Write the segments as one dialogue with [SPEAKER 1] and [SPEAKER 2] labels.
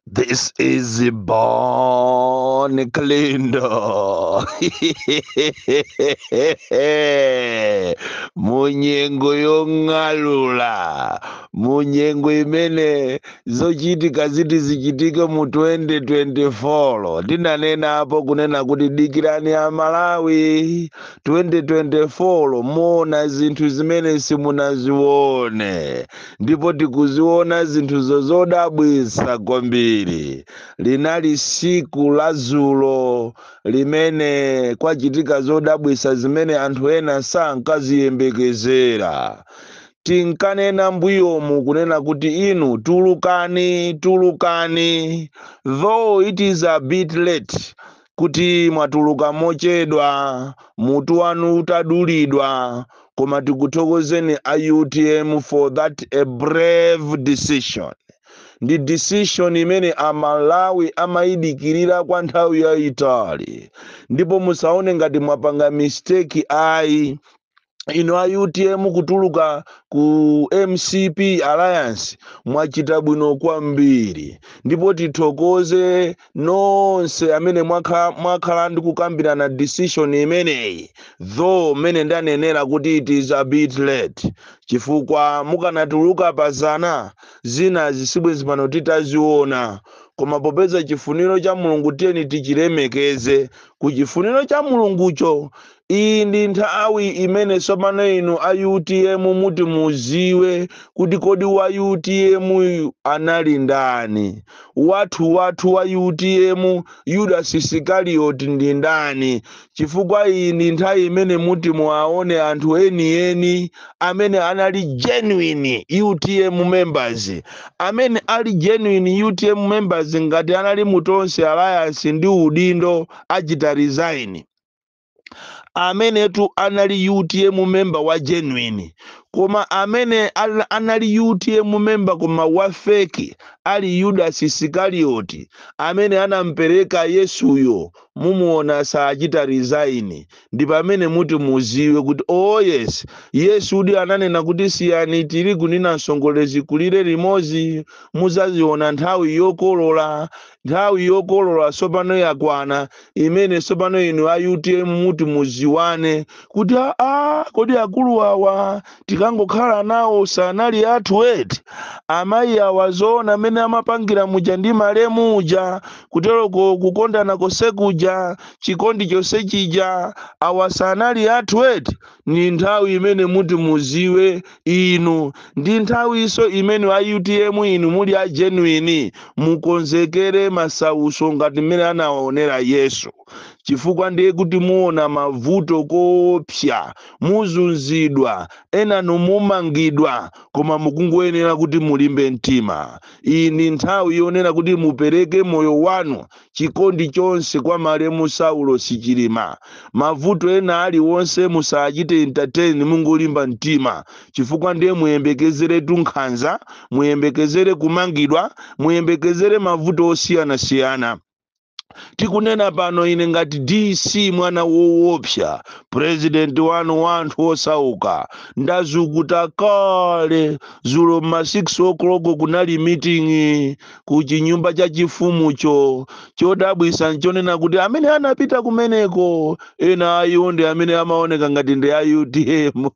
[SPEAKER 1] This is Bon Kalindo. Munyengo yong'alula, munyengo imene zochitika ziti zichitike mu 2024. Tinanena apo kunena kuti dikirani a Malawi, 2024 muona zinthu zimene simunazione, ndipo tikuziona zinthuzo zodabwitsa kwambiri. Linali siku la zulo limene kwachitika zodabwitsa zimene anthu ena sankaziyembekezera. Tinkanena mbuyomu kunena kuti inu tulukani, tulukani, though it is a bit late kuti mwatuluka mochedwa, mutu wanu utadulidwa, koma tikuthokozeni a UTM for that a brave decision. Ndi decision imene Amalawi amayidikirira kwa nthawi yayitali, ndipo musaone ngati mwapanga mistake ayi. Inu a UTM kutuluka ku MCP Alliance mwachita bwino kwambiri, ndipo tithokoze nonse amene mwakhala ndi kukambirana decision imeneyi, though mmene ndanenera kuti it is a bit late, chifukwa mukanatuluka pazana zina zisibwezi pano titaziona. Koma popeza chifuniro cha Mulungu, tiyeni tichilemekeze ku chifuniro cha Mulungucho. Iyi ndi nthawi imene tsopano inu a UTM muti muziwe kuti kodi wa UTM uyu anali ndani, wathu wathu wa UTM Judas Isikarioti ndi ndani, chifukwa iyi ndi nthawi imene muti muwaone anthu enieni amene anali genuine UTM members, amene ali genuine UTM members ngati anali mu Tonse Alliance ndi udindo achita resign, amenetu anali UTM member wa genuine. Koma amene anali UTM member koma wa fake ali Judas Isikarioti amene anampereka Yesuyo, mumuona sachita resign. Ndi pamene muti muziwe kuti oh yes, Yesu udi ananena kuti siyani tirigu ndi namsongole zikulire limodzi, muzaziona nthawi yokolola. Nthawi yokolola tsopano yakwana, imene tsopano inu a UTM muti muziwane kuti aa, kodi akulu awa tikangokhala nawo sanali athu eti? Amayi awa zoona amene amapangira muja ndi malemu uja, kuteroko kukondana konse kuja, chikondi chonse chija, awa sanali athu eti? Ni nthawi imene muti muziwe inu, ndi nthawinso imene a UTM inu muli a genuine mukonzekere masauso ngati mmene anawaonera Yesu, chifukwa ndiye kuti muona mavuto koopsa, muzunzidwa, enanu mumangidwa, koma mukungoyenera kuti mulimbe mtima. Iyi ndi nthawi yonena kuti mupereke moyo wanu, chikondi chonse kwa malemu Saulo Sichilima. Mavuto ena aliwonse musachite entertain, mungolimba mtima, chifukwa ndiye muyembekezeretu nkhanza, muyembekezere kumangidwa, muyembekezere mavuto osiyanasiyana. Tikunena pano ine ngati DC mwana woopsa, president wanu wa anthu osauka, ndazukuta kale. Zulo ma 6 o'clock kunali meeting ku chinyumba cha chifumucho. Chodabwisa nchonena kuti amene anapita kumeneko ena ayiwo ndi amene amaoneka ngati ndi a UTM,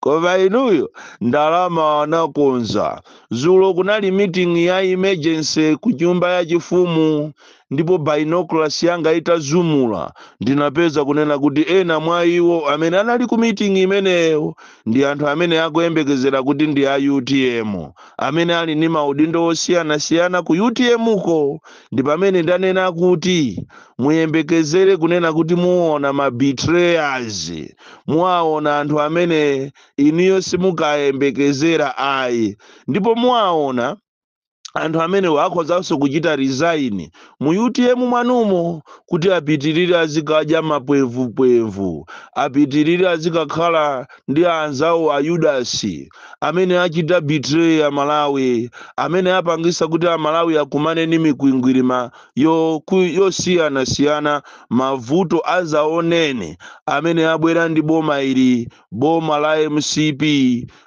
[SPEAKER 1] koma inuyo ndalama anakonza. Zulo kunali meeting ya emergency ku nyumba ya chifumu, ndipo binoculars yanga itazumula ndinapeza kunena kuti ena mwa iwo amene anali ku meeting imeneyo ndi anthu amene akuyembekezera kuti ndi a UTM, amene ali ndi maudindo osiyanasiyana ku UTM ko. Ndi pamene ndanena kuti muyembekezere kunena kuti muona ma betrayers, muwaona anthu amene inuyo simukayembekezera ayi, ndipo muwaona anthu amene akhozanso kuchita resign mu UTM mwanumo kuti apitirire azikadya mapwevupwevu, apitirire azikakhala ndi anzawo a Yudasi amene achita betray Amalawi, amene apangisa kuti Amalawi akumane ndi mikwingwirima yosiyanasiyana, mavuto azaonene amene abwera ndi boma ili, boma la MCP.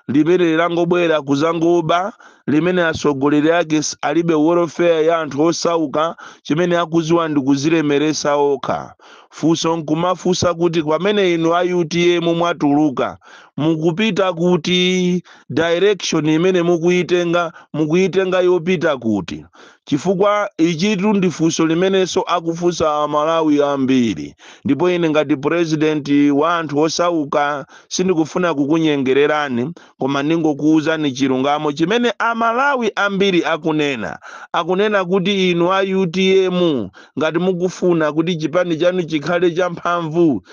[SPEAKER 1] Limene langobwera kuzangoba, limene atsogoleri ake alibe welfare ya anthu osauka. Chimene akuziwa ndi kuzilemeresa okha. Funso nkumafunsa kuti, pamene inu a UTM mwatuluka, mukupita kuti? Direction imene mukuyitenga, mukuyitenga yopita kuti? Chifukwa ichitu ndi funso limenenso akufunsa Amalawi ambiri. Ndipo ine ngati president wa anthu osauka sindikufuna kukunyengererani, koma ndingokuwuzani chilungamo chimene Amalawi ambiri akunena. Akunena kuti inu a UTM, ngati mukufuna kuti chipani chanu chikhale champhamvu,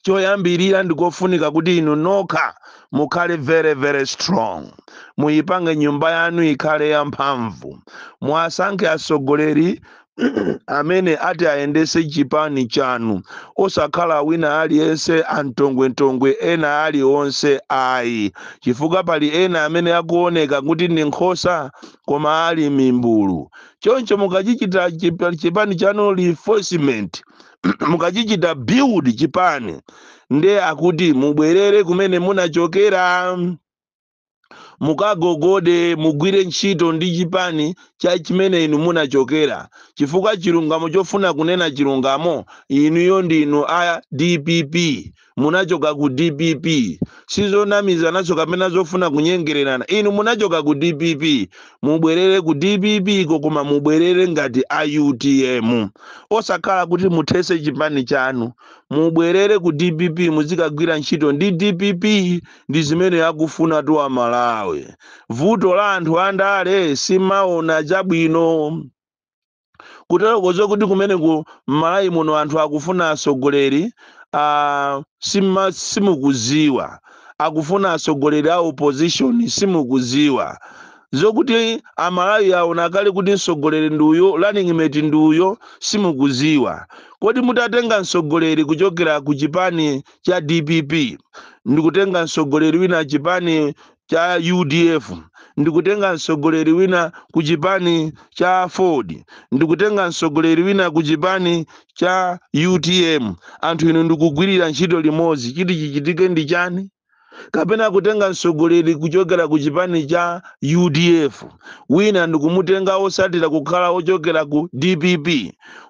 [SPEAKER 1] choyambirira ndikofunika kuti inu nokha mukhale very very strong, muyipange nyumba yanu ikhale yamphamvu, mwasankhe atsogoleri amene ati ayendese chipani chanu, osakhala wina aliyense, amtongwentongwe ena aliwonse ayi, chifukwa pali ena amene akuoneka kuti ndi nkhosa koma ali mimbulu. Choncho mukachichita chipani chanu reinforcement, mukachichita build chipani, ndiye akuti mubwerere kumene munachokera, mukagogode, mugwire ntchito ndi chipani cha chimene inu munachokera. Chifukwa chilungamo, chofuna kunena chilungamo, inuyo ndinu a DPP, munachoka ku DPP. Sizonamiza nazo kapena zofuna kunyengererana. Inu munachoka ku DPP, mubwerere ku DPP ko, koma mubwerere ngati a UTM, osakhala kuti muthese chipani chanu. Mubwerere ku DPP, muzikagwira ntchito ndi DPP. Ndi zimene akufuna tu Amalawi. Vuto la anthu andale simaona chabwino kuterokozo kuti kumene ku Malawi muno anthu akufuna atsogoleri, simukuziwa akufuna atsogoleri a opposition. Simukuziwa zokuti Amalawi aona kale kuti mtsogoleri nduyo, running mate nduyo. Simukuziwa. Kodi mutatenga mtsogoleri kuchokera ku chipani cha DPP, ndikutenga mtsogoleri wina chipani cha UDF, ndikutenga mtsogoleri wina ku chipani cha Ford, ndikutenga mtsogoleri wina ku chipani cha UTM, anthu inu ndikugwirira ntchito limodzi, chiti chichitike ndi chani? Kapena kutenga mtsogoleri kuchokera ku chipani cha UDF wina, ndikumutenga osatira kukhala ochokera ku DPP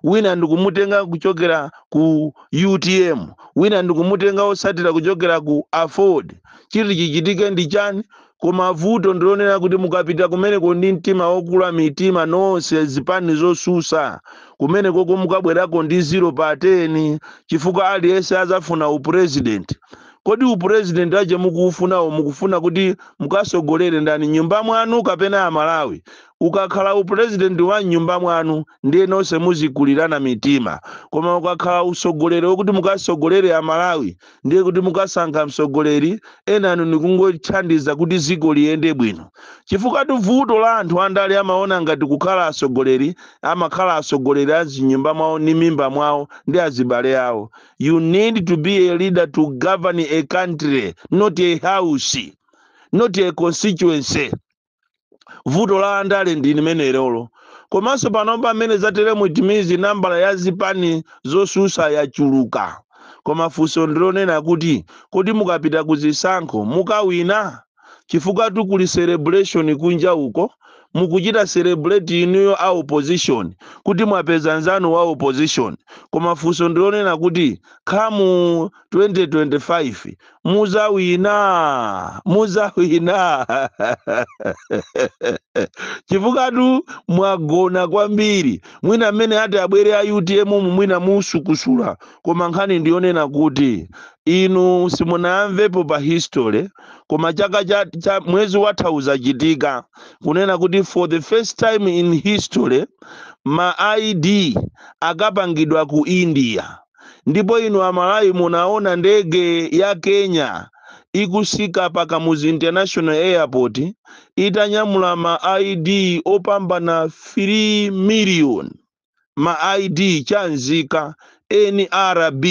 [SPEAKER 1] wina, ndikumutenga kuchokera ku UTM wina, ndikumutenga osatira kuchokera ku Aford, chiti chichitike ndi chani? Koma vuto ndilonena kuti mukapita kumeneko ndi mtima wokula mitima nonse zipani zosusa, kumenekoko mukabwerako ndi 0 pa 10, chifukwa aliyense azafuna upresident. Kodi upresident aje mukuufunawo, mukufuna kuti mukasogolere ndani, nyumba mwanu kapena Amalawi? Ukakhala upresident wa nyumba mwanu, ndiye nonse muzikulirana mitima. Koma ukakhala usogoleri wokuti mukasogolere Amalawi, ndiye kuti mukasankha msogoleri enanu nikungothandiza kuti dziko liyende bwino. Chifukwa vuto la anthu andale, amaona ngati kukhala asogoleri, amakhala asogoleri a zinyumba mwawo ndi mimba mwawo ndi azibale awo. You need to be a leader to govern a country, not a house, not a constituency. Vuto la andale ndi limenelolo. Komanso panopa amene zateremu, timizi nambala ya zipani zosusa yachuluka. Koma funso ndilonena kuti, kodi mukapita ku zisankho mukawina? Chifukwa tukuli celebration kunja uko, mukuchita celebrate inuyo a opposition kuti mwapeza nzanu wa opposition. Koma funso ndilonena kuti come 2025 muzawina? Muzawina? Chifukwa mwagona kwambiri. Mwina amene ati abwere a UTM mu, mwina musukusula. Koma nkhani ndiyonena kuti inu simunamvepo pa history, koma chaka cha mwezi watha uzachitika kunena kuti for the first time in history ma ID akapangidwa ku India. Ndipo inu Amalawi munaona ndege ya Kenya ikusika pa Kamuzu International Airport itanyamula ma ID opambana 3 million, ma ID chanzika NRB.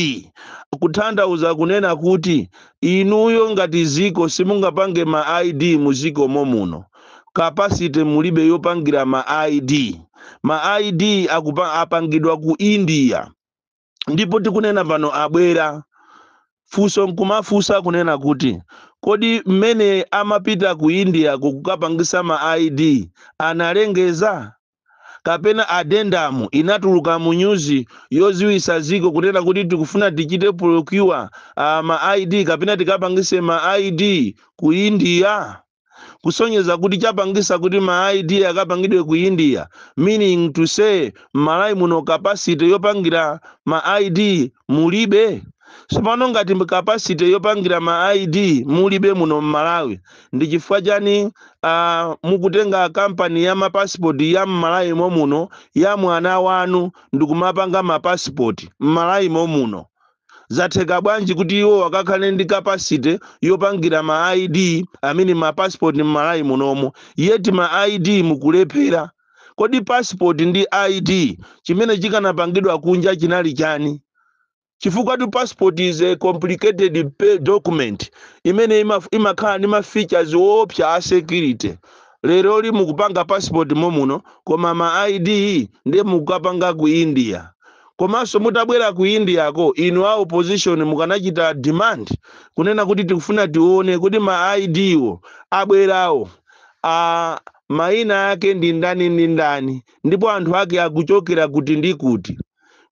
[SPEAKER 1] Kutanthauza kunena kuti inuyo ngati ziko simungapange ma ID muziko momuno, capacity mulibe yopangira ma ID. Ma ID apangidwa ku India, ndipo tikunena pano abwera Funso nkumafunsa kunena kuti, kodi mmene amapita ku India kukapangisa ma ID analengeza, kapena addendum inatuluka mu nyuzi yoziwisa ziko kunena kuti tikufuna tichite procure ma ID kapena tikapangise ma ID ku India? Kusonyeza kuti chapangisa kuti ma ID akapangidwe ku India, meaning to say m'Malawi muno capacity yopangira ma ID mulibe. Tsopano ngati capacity yopangira ma ID mulibe muno m'Malawi, ndi chifukwa chani mukutenga kampani ya mapasipoti ya m'Malawi momuno, ya mwana wanu, ndikumapanga mapasipoti m'Malawi momuno? Zatheka bwanji kuti iwo akakhale ndi capacity yopangira ma ID amene ma passport m'Malawi munomo, yet ma ID mukulephera? Kodi passport ndi ID chimene chikanapangidwa kunja chinali chani? Chifukwa tu passport is a complicated document imene imakhala ndi ma features woopsa a security. Lero li mukupanga passport momuno, koma ma ID ndiye mukukapanga ku India. Komanso mutabwera ku Indiako, inu a opposition mukanachita demand kunena kuti tikufuna tione kuti ma ID wo abwerawo a mayina ake ndi ndani ndi ndani, ndipo anthu ake akuchokera kuti ndi kuti.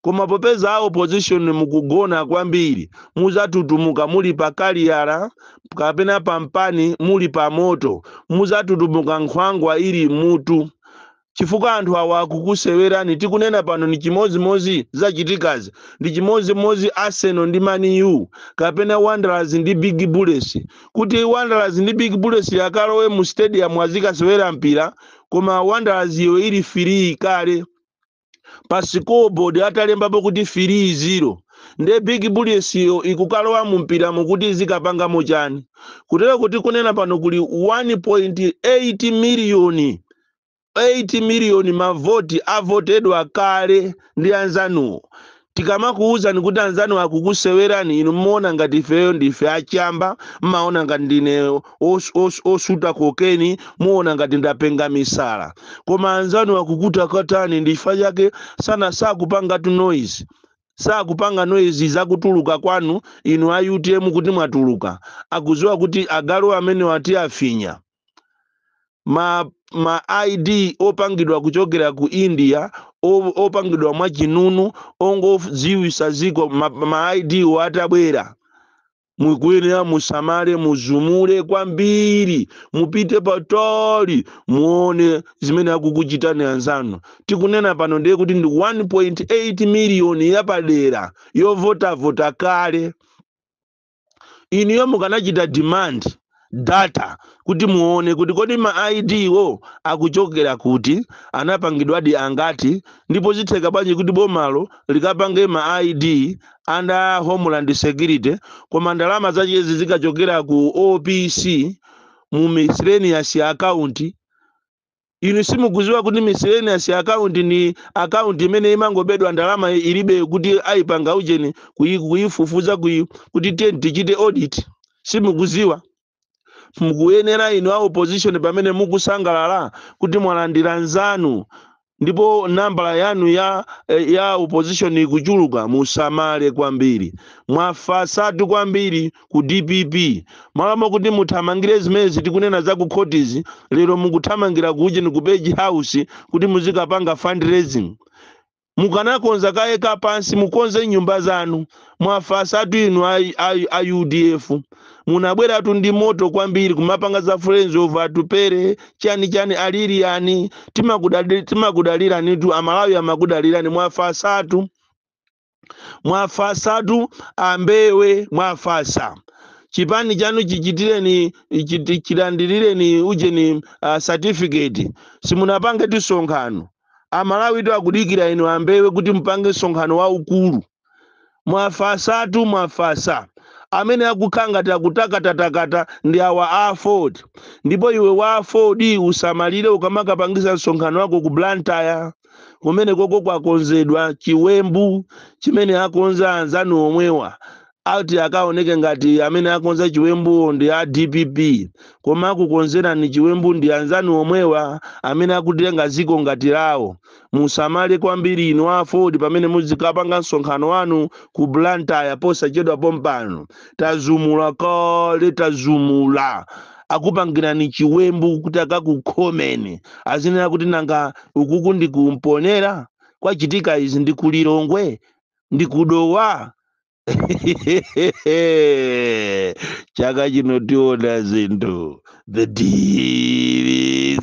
[SPEAKER 1] Koma popeza a opposition mukugona kwambiri, muzatutumuka muli pa kaliyala kapena pampani muli pa moto. Muzatutumuka nkhwangwa ili mutu, chifukwa anthu awa akukusewerani. Tikunena pano ni chimozimozi zachitikazi, ndi chimozimozi Arsenal ndi Man U kapena Wanderers ndi Big Bullets, kuti Wanderers ndi Big Bullets akalowe mu stadium azikasewera mpira, koma Wanderers iyo ili 3 kale pa scoreboard, atalembapo kuti 3-0, nde Big Bullets iyo ikukalowa mu mpira mukuti zikapangamo chani? Kutero kuti kunena pano kuli 1.8 miliyoni, 8 miliyoni mavoti avotedwa kale ndi anzanuwo. Tikamakuwuzani kuti anzanu akukusewerani, inu mmaona ngati ifeyo ndife achamba, mmaona ngati ndine osuta cocaine, muona ngati ndapenga misala, koma anzanu akukutakatani. Ndi chifukwa chake sana sakupangatu noise, sakupanga noise zakutuluka kwanu inu a UTM kuti mwatuluka. Akuziwa kuti agalu amene wati afinya. Ma ID opangidwa kuchokera ku India, opangidwa mwachinunu, ongodziwisa ziko, ma ID atabwera, mukuyenera musamale, muzumule kwambiri, mupite patali, muone zimene akukuchitani anzanu. Tikunena pano ndiye kuti ndi 1.8 miliyoni yapadera yovotavota kale. Iniyo mukanachita demand data kuti muone kuti kodi ma ID wo akuchokera kuti, anapangidwadi angati, ndipo zitheka bwanji kuti bomalo likapange ma ID under Homeland Security, koma ndalama zachezi zikachokera ku OPC mu miscellaneous account? Inu simukuziwa kuti miscellaneous account ni account imene imangobedwa ndalama, ilibe kuti ayipanga ujeni kuyifufuza kuti tiye tichite audit? Simukuziwa? Mukuyenera inu a opposition, pamene mukusangalala kuti mwalandira nzanu ndipo nambala yanu ya opposition ikuchuluka, musamale kwambiri. Mwafasatu kwambiri ku DPP. Malamo kuti muthamangire zimene tikunena za ku khotizi, lero mukuthamangira kuja ni ku Page House kuti muzikapanga fundraising. Mukanakonza kaye kapansi, mukonze nyumba zanu. Mwafasatu inu a UDF. Munabweratu ndi moto kwambiri kumapanga za Friends of Atupere, chani chani, aliliani. Timakudaliranitu, Amalawi amakudalirani. Mwafasatu, mwafasatu ambewe, mwafasa. Chipani chanu chichitireni chilandirireni ujeni certificate, simunapange tisonkhano. Amalawi tu akudikira inu ambewe kuti mupange msonkhano waukulu. Mwafasatu, mwafasa. Amene akukhala ngati akutakatakata ndi awa a Ford. Ndipo iwe wa Ford, usamalire ukamakapangisa msonkhano wako ku Blantyre, kumene koko kwakonzedwa chiwembu chimene akonza anzanu omwewa. Ati akaoneke ngati amene akonza chiwembuwo ndi a DPP, koma akukonzerani chiwembu ndi anzanu omwewa amene akutenga ziko ngati lawo. Musamale kwambiri inu a Aford pamene muzikapanga msonkhano wanu ku Blantyre posachedwa pompano. Tazumula kale, tazumula. Akupangirani chiwembu kuti akakukhomeni, azinena kuti nanga ukuku ndi kumponera kwachitika izi, ndi kulilongwe, ndi kudowa. Chaka chino tiona zinthu. The DC.